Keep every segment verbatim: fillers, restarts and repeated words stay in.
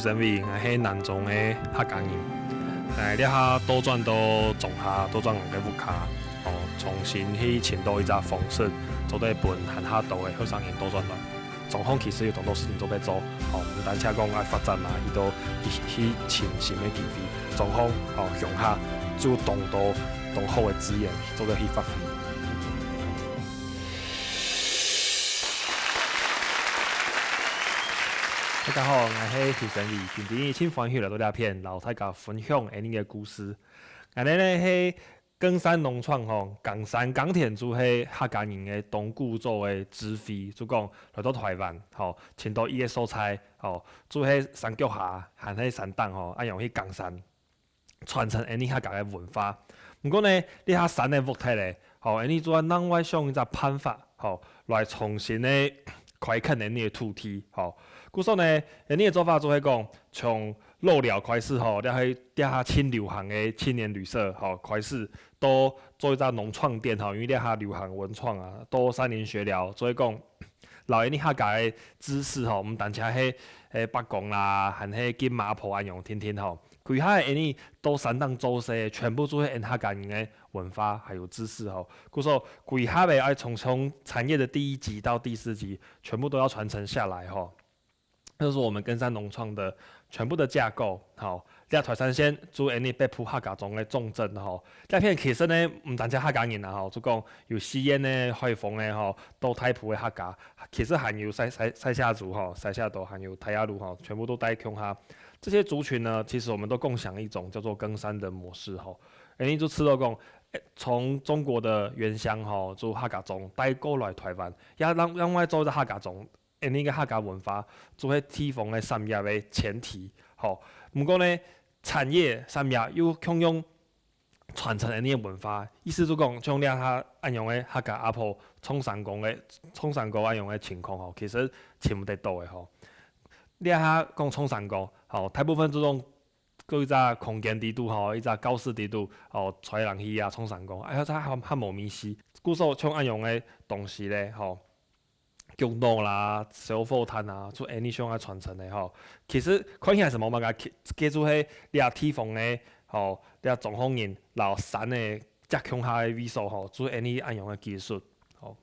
身為𠊎係南庄个客家人，𠊎這下倒轉到庄下，倒轉𠊎个屋下，哦，重新去尋到一隻方式，做得分還較多个後生人倒轉來。庄項其實有當多事情做得做，哦，毋單淨講愛發展啊，去到去去尋新个機會，庄項哦鄉下就當多當好个資源做得去發揮。大家好，𠊎係徐昇偉，今晡日盡歡喜來到這片，摎大家分享𠊎俚个故事。𠊎俚呢係耕山農場吼，耕山耕田就係客家人个當古早个智慧，就講來到臺灣吼，尋到一個所在吼，就係山腳下還係山頂吼，恁樣去耕山。 傳承𠊎俚客家个文化。毋過呢，這下山仔沃忒咧，吼，𠊎俚就愛另外想一隻辦法，吼，來重新个開墾𠊎俚个土地，吼。故所呢，𠊎俚个做法就係講，從老寮開始，吼，這係這下盡流行个青年旅社，吼，開始，到做一隻農創店，吼，因為這下流行文創啊，到三年學寮，所以講， 摎𠊎俚客家个知識吼，毋單淨係，誒，伯公啦，還係金媽婆恁樣定定吼。歸下个𠊎俚到山頂做事，全部就係𠊎俚客家人个文化還有知識吼。故所歸下个愛從，從產業的第一級到第四級，全部都要傳承下來吼。這是我們耕山農場的全部的架構，吼。這台三線就𠊎俚北埔客家庄个重鎮吼。這片其實呢，毋單淨客家人啊，吼，就講有四縣个、海豐个吼，到大埔个客家，其實還有賽，賽，賽夏族吼，賽夏族還有泰雅族吼，全部都在共下。這些族群呢，其實我們都共享一種叫做耕山的模式吼。𠊎俚就知道講，誒，從中國的原鄉吼，就客家庄帶過來台灣，也另，另外做一個客家庄，𠊎俚个客家文化，就係地方个產業个前提吼。毋過呢，產業產業又共樣傳承𠊎俚个文化，意思就講，像這下恁樣个客家阿婆唱山歌个，唱山歌恁樣个情況吼，其實尋毋得到个吼。這下講唱山歌吼，大部分就講在一隻空間底肚吼，一隻教室底肚吼，吹冷氣啊，唱山歌，哎呀，這還，還無味緒。故所像恁樣个東西咧吼， 共同啦、燒火炭啊，就𠊎俚想愛傳承个吼。其實看起來係無麼个，其，其實就係這地方个吼，這庄項人摎山个接共下个位所吼，就𠊎俚恁樣个技術吼。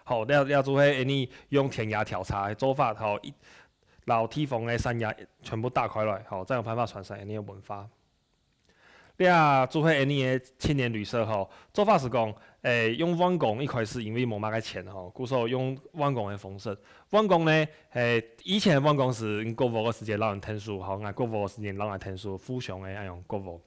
好，這，這就係𠊎俚用田野調查个做法吼，一，摎地方个產業全部打開來吼，正有辦法傳承𠊎俚个文化。 這就係𠊎俚个青年旅社吼，做法係講，誒，用換工，一開始因為無麼个錢吼，故所用換工个方式。換工呢，誒，以前換工係你過屋个時節摎人𢯭手吼，𠊎過屋个時節摎人𢯭手，互相个恁樣過屋。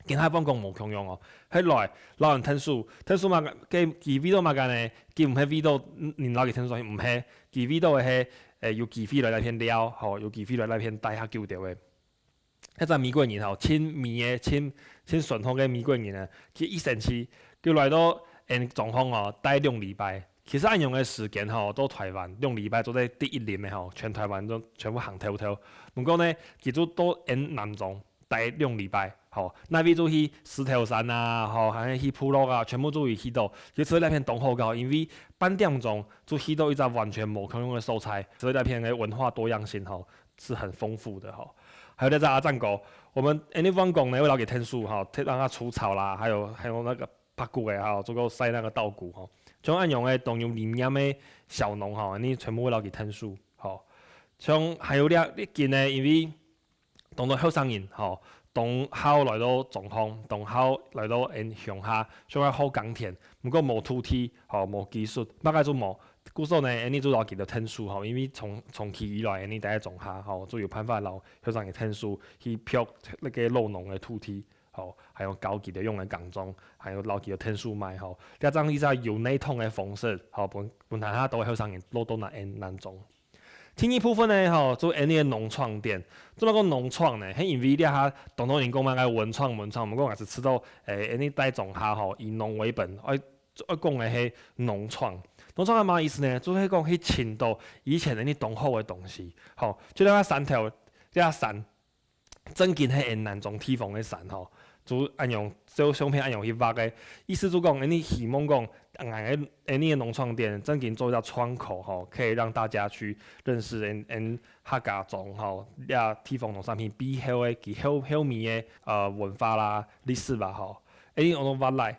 今下換工無共樣哦，係來摎人𢯭手，𢯭手麼个，佢，佢為著麼个呢？佢毋係為著你摎佢𢯭手，毋係，佢為著个係，誒，有機會來這片尞吼，有機會來這片待較久兜个。 一隻美國人吼，盡美个、盡，盡純樸个美國人啊，佢一生氣，佢來到𠊎庄項哦，待兩禮拜。其實恁樣个時間吼，到臺灣兩禮拜做得第一輪个吼，全臺灣都全部行透透。毋過呢，佢就到𠊎南庄待兩禮拜，吼，哪位就去獅頭山啊，吼，還係去部落啊，全部就有去到。其實這片當好搞，因為半點鐘就去到一隻完全無共樣个所在，所以這片个文化多樣性吼， 是很豐富的吼。還有這隻阿贊哥，𠊎俚恁樣換工呢，會摎佢𢯭手吼，𢯭，讓他除草啦，還有，還有那個拍穀仔吼，做過曬那個稻穀吼。像恁樣个當有理念个小農吼，𠊎俚全部會摎佢𢯭手吼。像還有這，這近呢，因為當多後生人吼，當好來到庄項，當好來到𠊎鄉下，想愛學耕田，毋過無土地吼，無技術，麼个就無。 故所呢，𠊎俚就摎佢兜𢯭手吼，因為長，長期以來，𠊎俚待在庄下吼，就有辦法摎後生人𢯭手去闢該個老農个土地吼，還有教佢兜仰仔耕種，還有摎佢兜𢯭手賣吼。這正一隻有系統个方式吼，分，分還較多後生人落到𠊎俚南庄。第二部分呢吼，就𠊎俚个農創店。做麼个講農創呢？係因為這下當多人講麼个文創文創，毋過𠊎係知道，誒，𠊎俚在庄下吼，以農為本，愛 愛講个係農創。農創係麼个意思呢？就係講去尋到以前个你當好个東西。吼，就像該山頭，這山，正經係𠊎俚南庄地方个山吼。就恁樣照相片恁樣去畫个。意思就講，𠊎希望講，𠊎个𠊎个農創店正經做一隻窗口吼，可以讓大家去認識𠊎𠊎客家庄吼，這地方農產品背後个佢後後面个呃文化啦、歷史吧吼。𠊎用到瓦礫，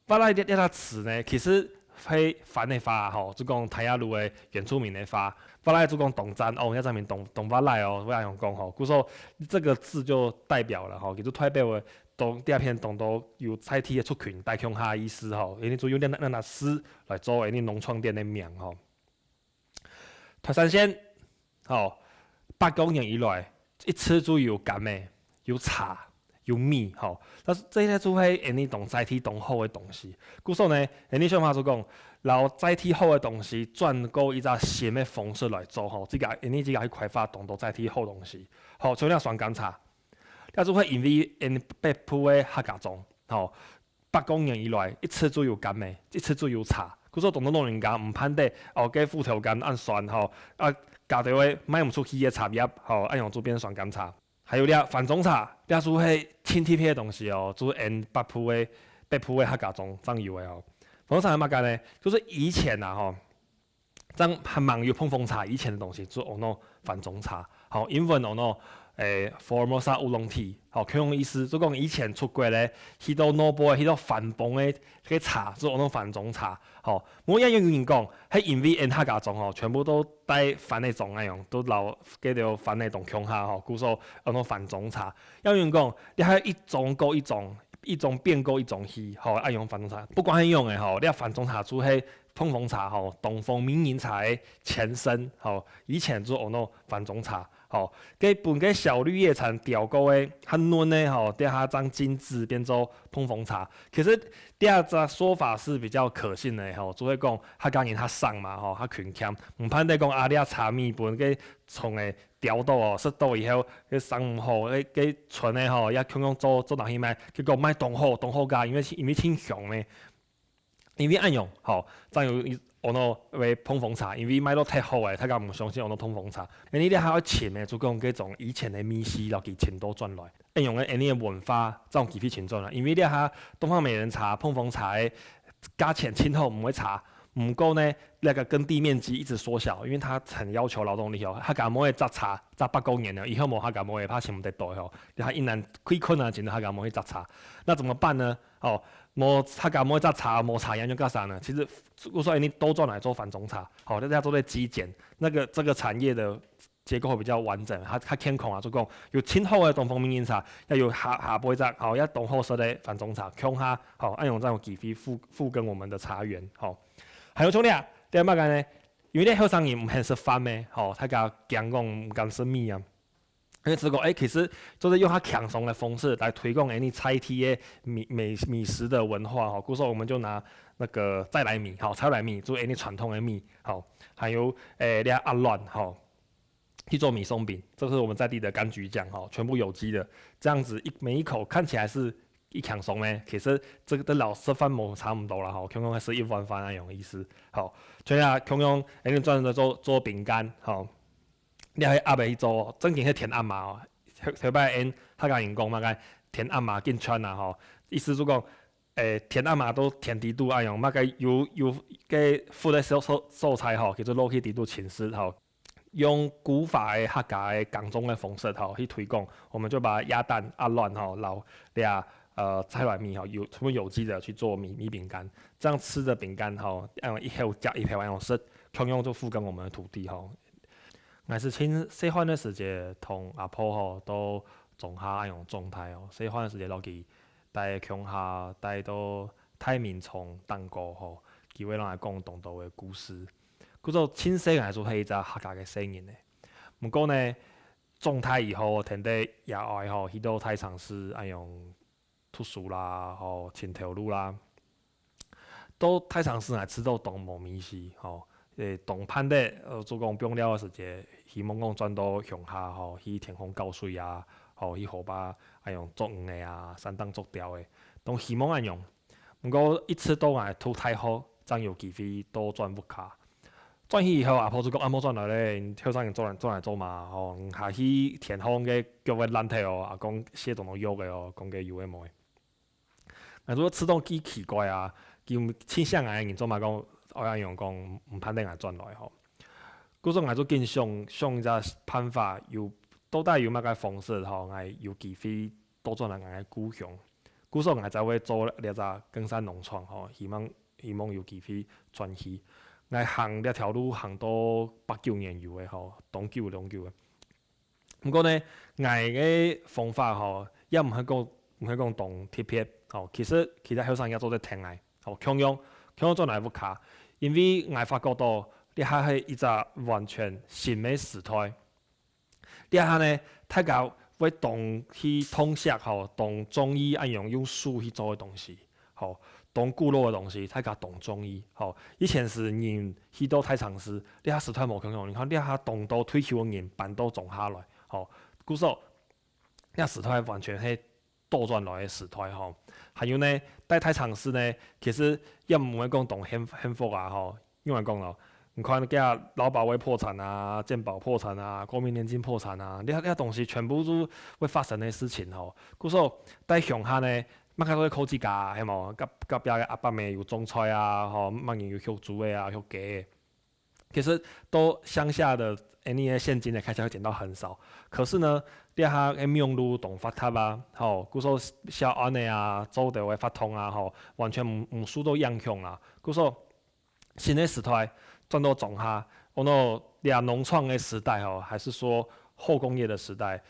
瓦礫這這隻詞呢，其實係番仔話吼，就講大雅路个原住民个話，瓦礫就講當讚哦，這上面當當瓦礫哦，會恁樣講吼。故所這個字就代表了吼，佢就代表了當這片當多有在地个族群戴共下个意思吼，因為就用這這這字來做𠊎農創店个名吼。大山線，吼，百過年以來，一直就有柑仔，有茶，有米吼。但係這些就係𠊎當在地當好个東西。故所呢，𠊎想法就講，摎在地好个東西轉過一隻新个方式來做吼，自家𠊎自家去開發當多在地好東西。吼，像這酸柑茶，這就係因為𠊎北部个客家庄吼，百過年以來，一直就有柑仔，一直就有茶。故所當多老人家毋盼得，哦，該虎頭柑恁酸吼，啊，加兜仔賣毋出去个茶葉吼，恁樣就變酸柑茶。還有這番種茶，這就係盡特別个東西哦，就係𠊎北部个北部个客家庄正有个哦。番種茶係麼个呢？就係以前啊吼， 正還吂有膨風茶以前个東西，就安到番種茶，吼，英文安到誒 Formosa Oolong Tea，吼，共樣意思，就講以前出國咧，去到外背，去到番邦个个茶，就安到番種茶，吼。無也有人講，係因為𠊎客家庄吼，全部都戴番仔種恁樣，都摎該兜番仔當共下吼，故所安到番種茶。也有人講，這係一種過一種，一種變過一種去，吼，恁樣番種茶。不管係仰仔吼，這番種茶就係 膨風茶吼，東方美人茶个前身吼，以前就安到番種茶吼，該分該小綠葉蟬叼過个較嫩个吼，這下正禁止變做膨風茶。其實這隻說法是比較可信个吼，就係講客家人較省嘛吼，較勤儉，毋盼得講啊，這茶米分該蟲仔叼到哦，食到以後，該生毋好，該該蟬仔吼，也共樣做做拿去賣，結果賣當好，當好價，因為因為盡香呢。 因為恁樣吼，正有安到會膨風茶，因為賣到忒好咧，大家毋相信安到膨風茶。𠊎這下愛尋个，就講該種以前个味緒，摎佢尋倒轉來。恁樣个𠊎个文化，正有機會尋轉來。因為這下東方美人茶、膨風茶个價錢盡好，毋會差。毋過呢，那個耕地面積一直縮小，因為它很要求勞動力哦。客家妹摘茶，摘百過年了，以後無客家妹，怕尋毋得到吼。這下一難，最困難尋到客家妹去摘茶。那怎麼辦呢？ 哦，無客家妹摘茶，無茶園就較慘了。其實，故所𠊎倒轉來做番種茶，吼，大家做个基建，那個這個產業的結構會比較完整，它它健康啊，就講有盡好个東方美人茶，也有下下背摘，吼，也當好食个番種茶，共下，吼，恁樣正有機會復復耕我們的茶園，吼。還有像這，這麼个呢？因為這後生人毋肯食飯咩，吼，大家驚講毋敢食米啊。 因為這個，誒，其實就是用較輕鬆个方式來推廣𠊎在地个美美美食的文化吼，故所我們就拿那個在來米，吼，在來米，就𠊎傳統个米，吼，還有誒，這鴨卵，吼，去做米鬆餅，這是我們在地的柑橘醬，吼，全部有機的，這樣子一每一口看起來是一輕鬆呢，其實這個跟老食飯無差毋多啦，吼，共樣係一碗飯那種意思，吼，像啊，共樣，誒，你轉來做做餅乾，吼。 你係鴨仔去做，正經係田鴨嫲哦。頭頭擺𠊎客家人講麼个田鴨嫲緊賺啊吼，意思就講，誒，田鴨嫲都田底肚恁樣，麼个有有个闊个所所所在吼，佢就落去底肚尋食吼。用古法个客家个耕種个方式吼去推廣，我們就把鴨蛋、鴨卵吼，摎這呃在來米吼，有全部有機的去做米米餅乾，這樣吃的餅乾吼，恁樣一口接一口恁樣食，共樣就復耕我們的土地吼。 𠊎係盡細漢个時節，同阿婆吼到莊下恁樣長大哦。細漢个時節，摎佢戴共下，戴到大眠床頂高吼，佢會摎𠊎講當多个故事。故所盡細𠊎就係一隻客家个細人仔。毋過呢，長大以後，跈等爺哀吼，去到大城市恁樣 讀書啦，吼，尋頭路啦。到大城市𠊎試著當無味緒，吼，誒，當盼得，呃，做工放尞个時節，希望講轉到鄉下，吼，去田項搞水啊，吼，去河壩，恁樣捉魚仔啊，山頂捉鳥仔，當希望恁樣。毋過一直到𠊎讀大學，正有機會倒轉屋下。 轉去以後，阿婆就講：「啊，莫轉來咧，後生人轉來轉來做麼？吼，下去田項个腳會爛忒哦。」阿公歇當多藥个哦，講个有个無个。𠊎就試著幾奇怪啊，佢盡惜𠊎个人做麼个講，愛恁樣講，毋盼得𠊎轉來吼。故所𠊎就緊想，想一隻辦法，有，到底有麼个方式吼，𠊎有機會倒轉來𠊎个故鄉。故所𠊎才會做這隻耕山農場吼，希望，希望有機會轉去。𠊎行這條路行到八九年有个吼，當久當久个。毋過呢，𠊎个方法吼，也毋係講，毋係講當特別吼。其實其他後生也做得聽𠊎吼，共樣，共樣轉來屋下，因為𠊎發覺到，這下係一隻完全新个時代。這下呢，大家會當去痛惜吼，當中意恁樣用手去做个東西。吼，當古老个東西，大家當中意。吼，以前係人去到大城市，這下時代無共樣。你看，這下當多退休个人搬到庄下來。吼，故所，這時代完全係倒轉來个時代吼。還有呢，在大城市呢，其實也毋會講當幸，幸福啊吼。因為講咯，你看，這老保會破產啊，健保破產啊，國民年金破產啊，這，這東西全部都會發生个事情吼。故所，在鄉下呢， 麼个都係靠自家，係無？隔，隔壁个阿伯姆有種菜啊，吼，麼人有畜豬个啊，畜雞个。其實到鄉下的，恁呢个現金的開銷會減到很少。可是呢，這下个網路當發達啊，吼，故所小安个啊，做得个發通啊，吼，完全毋，毋受到影響啦。故所，新个時代轉到庄下，哦喏，這農場个時代吼，還是說後工業的時代，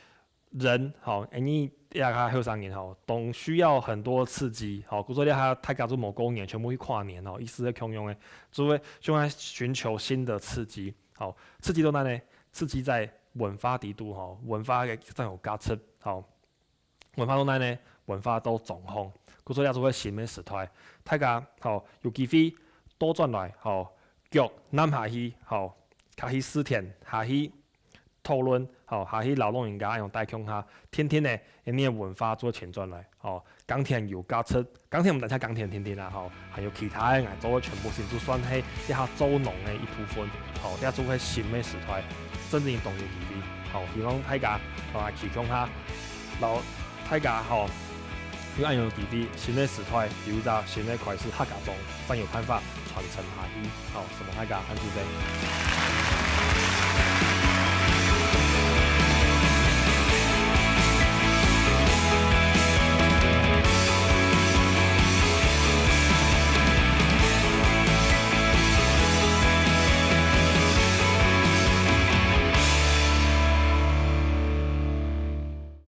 人吼，恁呢這下後生人吼，當需要很多刺激吼，故所這下大家都無過年，全部去跨年吼，意思係共樣个，就會，就會尋求新的刺激吼。刺激到哪呢？刺激在文化底肚吼，文化个正有價值吼。文化到哪呢？文化到莊項，故所這就係新个時代，大家吼有機會倒轉來吼，腳躡下去吼，下去蒔田，下去 討論吼，下去摎老人家恁樣帶共下，定定呢，恁呢个文化做傳轉來吼。耕田有價值，耕田毋單淨耕田定定啦吼，還有其他个𠊎做个全部事情，就算係這下做農个一部分吼，這做个新个時代，正經當有意義吼。希望大家摎𠊎去共下，摎大家吼，有恁樣个機會，新个時代有一隻新个開始，客家莊正有辦法傳承下去吼。承蒙大家，恁仔細。